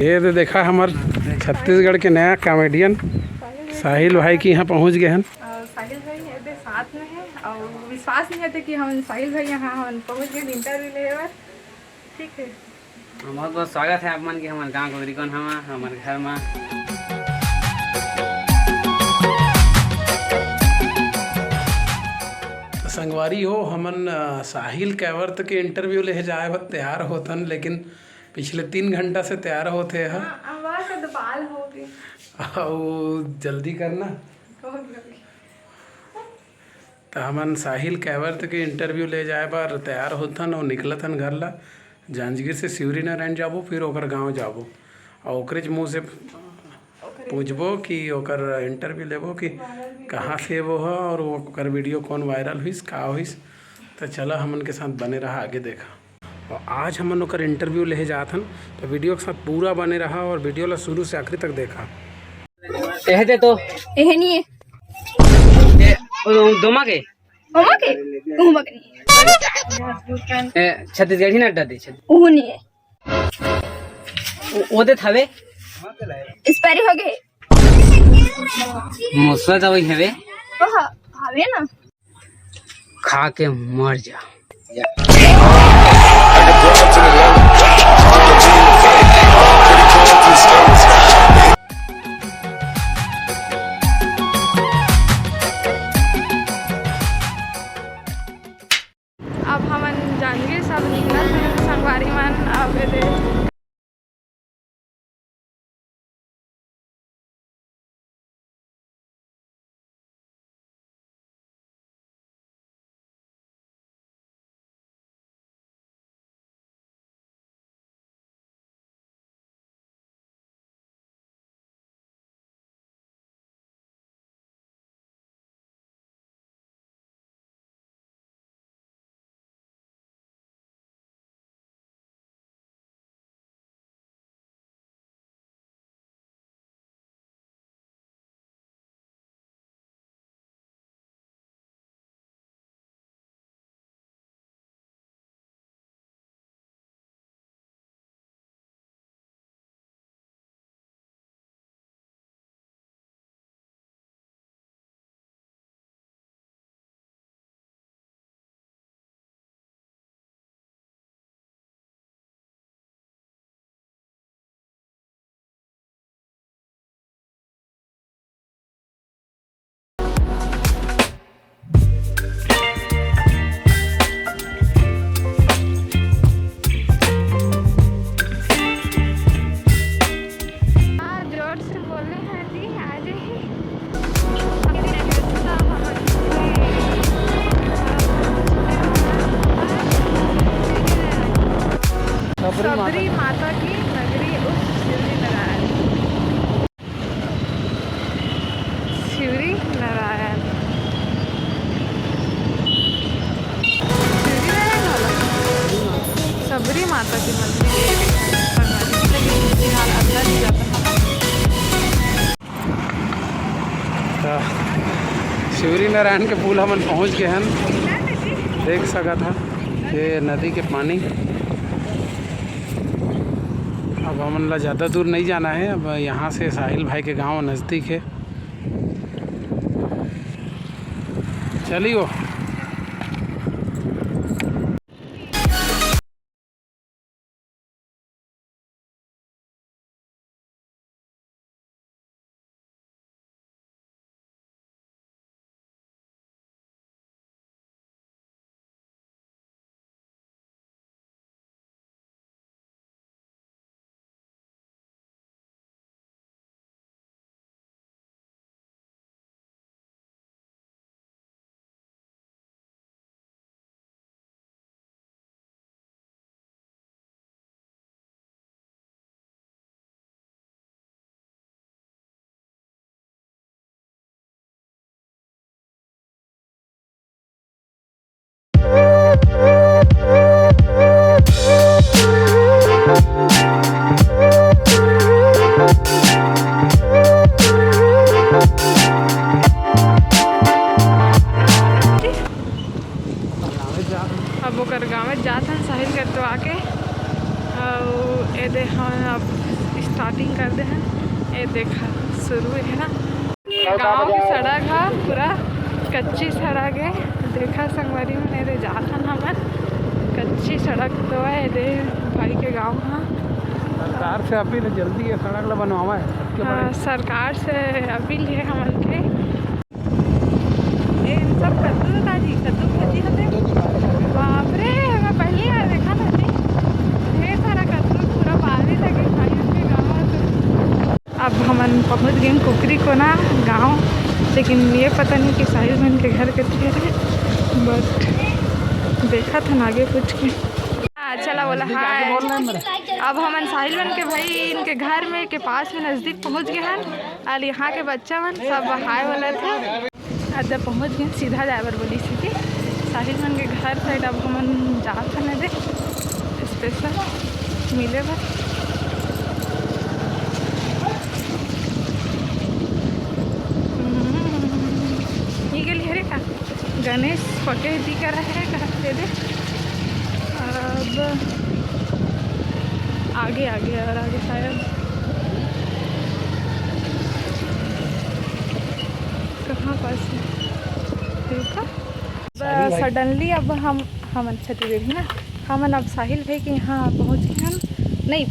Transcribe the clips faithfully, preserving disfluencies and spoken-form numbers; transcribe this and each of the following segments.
ये दे देखा, हमर छत्तीसगढ़ के नया कॉमेडियन साहिल भाई के यहाँ पहुँच गए हन। और साहिल भाई ये दे साथ में है और विश्वास नहीं होते कि हम साहिल भाई यहाँ हम पहुँच गए इंटरव्यू ले बर। ठीक है। बहुत बहुत स्वागत है आप मन के हमर गांव कोदरी कोन हमा, हमर घर मा। तो संगवारी हो, हमन, अ, साहिल कैवर्त के इंटरव्यू ले जाए बर तैयार होतन, लेकिन पिछले तीन घंटा से तैयार होत हे ह। हाँ, आवाज तो बाल हो गए। अउ जल्दी करना। बहुत जल्दी। त हमन साहिल कैवर्त के इंटरव्यू ले जाए बर तैयार होथन अउ निकलत हन घर ला। जांजगीर से शिवरी नारायण जाबो, फिर ओकर गांव जाबो अउ ओकरेच मुंह से पूछबो कि ओकर इंटरव्यू लेबो कि कहाँ से वो ह और ओकर वीडियो कौन वायरल हुइस, का हुइस। त चला हमन के साथ बने रहा, आगे देखा। और आज हमन ओकर इंटरव्यू लेहे जात हन, तो वीडियो के साथ पूरा बने रहा और वीडियो ला शुरू से आखिरी तक देखा। एहे दे तो। एहे नहीं है। ए, ओ, दोमा के? ओमा के? ओमा के नहीं है। ए, छत्तीसगढ़ी ना अड्डा दे, छत्तीस-। ओहो नहीं है। ओ, ओ दे थावे? एक्सपायरी हो गए। मुसवा दवाई हवे? ओह, हवे ना। खा के मर जा। अब हमन जांजगीर से अब निकलत हन संगवारी मन। अब एदे आज रोड से बोले हैं जी, आ जाइए। सबरी माता की नगरी उस शिवरी नारायण। शिवरी नारायण। शिवरी नारायण वाला? सबरी माता के मंदिर। फिलहाल अंदर नहीं जाता। त शिवरी नारायण के पुल हमन पहुंच गए हन। देख सकत ह ये नदी के पानी। अब हमन ला ज़्यादा दूर नहीं जाना है। अब यहाँ से साहिल भाई के गांव नज़दीक है। चलियो। शूटिंग कर दे हन। ये देखा, शुरू है ना, गांव के सड़क ह पूरा कच्ची सड़क है। देखा संगवारी मन, ये दे जात हन हमन कच्ची सड़क तो है दे भाई के गांव ह। सरकार से अपील है, जल्दी ये सड़क ला बनवावा है सबके हाँ, बड़े। सरकार से अपील है हमन के। ए, इन सब कद्दू था जी, कद्दू भाजी होते। बाप रे, मैं पहली बार देखा था जी। ढेर सारा कद्दू, पूरा बारी लगे भाई उनके गाँव में। अब हमन पहुँच गए कुकरी कोना गाँव, लेकिन ये पता नहीं कि साहिल बहन के घर कथी है, बट देखा था ना आगे पूछ के। हाँ, चला बोला हाय। अब हमन साहिल बहन के भाई इनके घर में के पास में नजदीक पहुँच गए हैं। और यहाँ के बच्चा मन सब हाय बोलत हे। अद्दा पहुँच गए, सीधा जाए बर बोलिस हे कि साहिल मन के घर साइड। अब हमन जात हन दे स्पेशल मिले बर। हम्म, ये गेली हरे का? गणेश पटेल जी करा है, कहते दे। अब आगे, आगे और आगे शायद कहाँ पास है? देखा? साहिल भाई। Suddenly अब हम, हमन छत्तीसगढ़ी ना, हमन अब साहिल भाई के यहाँ पहुँच गए हन। नहीं,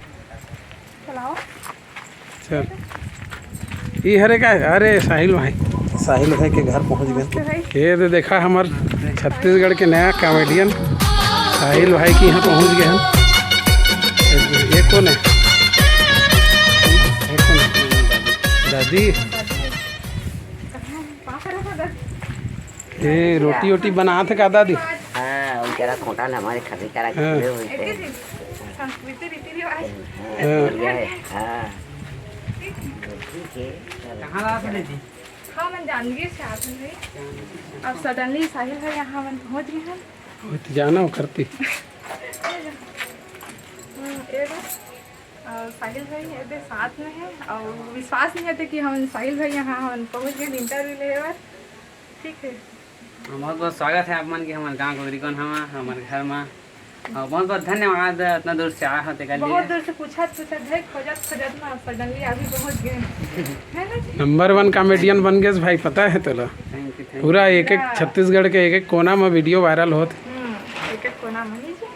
चलाओ। चल। ई हरे का? अरे साहिल भाई। साहिल भाई के घर पहुँच गए। नमस्ते भाई। ये दे देखा हमर छत्तीसगढ़ के नया कॉमेडियन साहिल भाई के यहाँ पहुँच गए हैं। ये कौन है? ये कौन है? दादी। ये रोटी वोटी बनात हे का दादी? हाँ, उनकरा खोटा न हमारे खरीद करा के हाँ। पूरे हुई थे। संस्कृति रीति रिवाज। हाँ। बढ़िया है, हाँ। ठीक है, चलो। कहाँ ला थे जी? हाँ, मन जान गए साथ में। अब suddenly साहिल भाई यहाँ मन पहुँच गए हैं। वो तो जाना हो करती। हम्म, ये बस। और साहिल भाई ये दे साथ में है और विश्वास नहीं होते कि हम साहिल भाई यहाँ हम पहुँच गए interview ले बर। ठीक है। हाँ, बहुत बहुत स्वागत है आप मन के हमारे गाँव कुकरी कोना हमा, हमारे घर में। और बहुत बहुत धन्यवाद इतना दूर से आए हो तेकर लिए। बहुत दूर से पूछत पूछत है, खोजत खोजत ना suddenly अभी पहुँच गए। है ना जी? Number one comedian बन गए भाई, पता है तोला? Thank you, thank you। पूरा एक एक हाँ। छत्तीसगढ़ के एक एक कोना में video viral होत। हम्म, एक एक कोना में ही जी।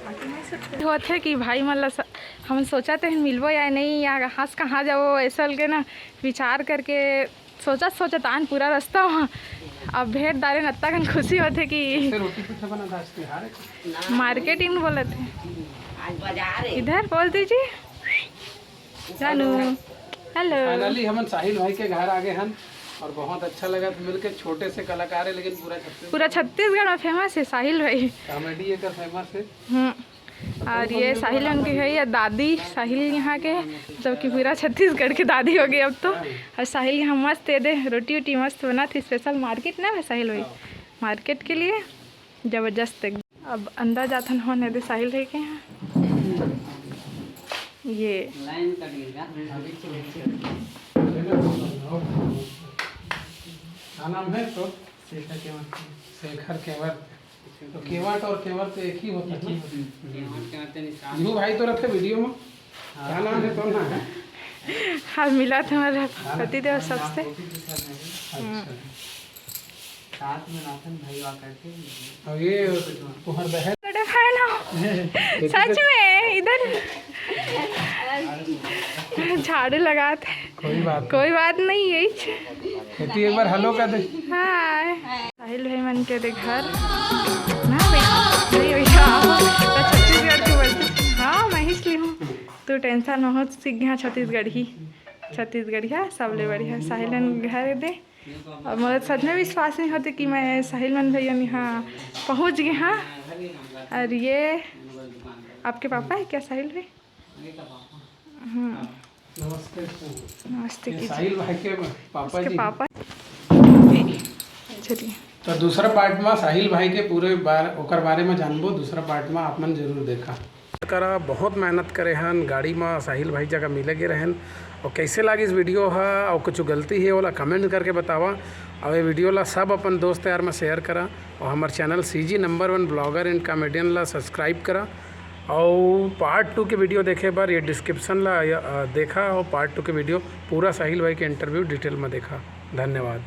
बाकी मैं सोच होत है कि भाई मन ला स-, हम सोचत हन मिलबो या नहीं, या हंस कहाँ जाबो, ऐसा के ना विचार करके सोचत सोचत आन पूरा रास्ता वहाँ। अब भेंट डारे न अत्ता कन खुशी होथे कि रोटी पीठा बना दास तिहार है। Marketing बोलत हे। आज बाजार है। इधर बोल दीजिए। जानू। Hello। Finally हमन साहिल भाई के घर आ गए हन और बहुत अच्छा लगा मिलके। छोटे से कलाकार है लेकिन पूरा छत्तीसगढ़ पूरा छत्तीसगढ़ में famous है साहिल भाई। Comedy एकर famous है। हम्म। और ये साहिल उनके है या दादी, साहिल यहाँ के, जबकि पूरा छत्तीसगढ़ के दादी हो गई अब तो। और साहिल यहाँ मस्त ये दे रोटी वोटी मस्त बनाथे, special market ना है साहिल भाई, market के लिए जबरदस्त एकदम। अब अंदर जाथन होने दे साहिल भाई के यहाँ। ये क्या नाम है तो? शेखर केवट। शेखर केवट। तो केवट और केवट तो एक ही होता है ना? केवट, केवट तो निशान। जीहू भाई तो रखे video में। हाँ। क्या नाम है, कौन नाम है? हाँ, मिला था हमारा पति देव सबसे। अच्छा। साथ में नाथन भाई हुआ करते हैं। और ये तुम्हार बहन। बड़ा fan हो। सच में, इधर झाड़ू लगात है। कोई बात कोई बात नहीं, यही। बेटी, एक बार hello कर दे। Hi। साहिल भाई मन के दे घर। ना बेटा, नहीं बेटा, आओ। तो छत्तीसगढ़ के बोलते। हाँ, मैं ही इसलिए हूँ। तू tension में हो, सीख गया छत्तीसगढ़ी। छत्तीसगढ़िया, सबले बढ़िया। साहिल मन घर दे। और मोला सच में विश्वास नहीं होते कि मैं साहिल मन भैया यहाँ पहुँच गए हाँ। और ये आपके पापा है क्या साहिल भाई? हम्म। नमस्ते। नमस्ते ये कीजिए। साहिल भाई के पापा उसके जी। पापा। चलिए। तो दूसरा part में साहिल भाई के पूरे बार-, ओकर बारे में जानबो, दूसरा part में आप मन जरूर देखा। करा, बहुत मेहनत करे हन, गाड़ी में साहिल भाई जगह मिले गे रहन। और कैसे लागिस video हा, और कुछ गलती है, ओला comment करके बतावा। और ये video ला सब अपन दोस्त यार में share करा, और हमार channel C G number one blogger and comedian ला subscribe करा। अउ पार्ट टू के वीडियो देखे बर ये डिस्क्रिप्शन ला, अ, देखा, अउ पार्ट टू के वीडियो पूरा साहिल भाई के इंटरव्यू डिटेल में देखा। धन्यवाद।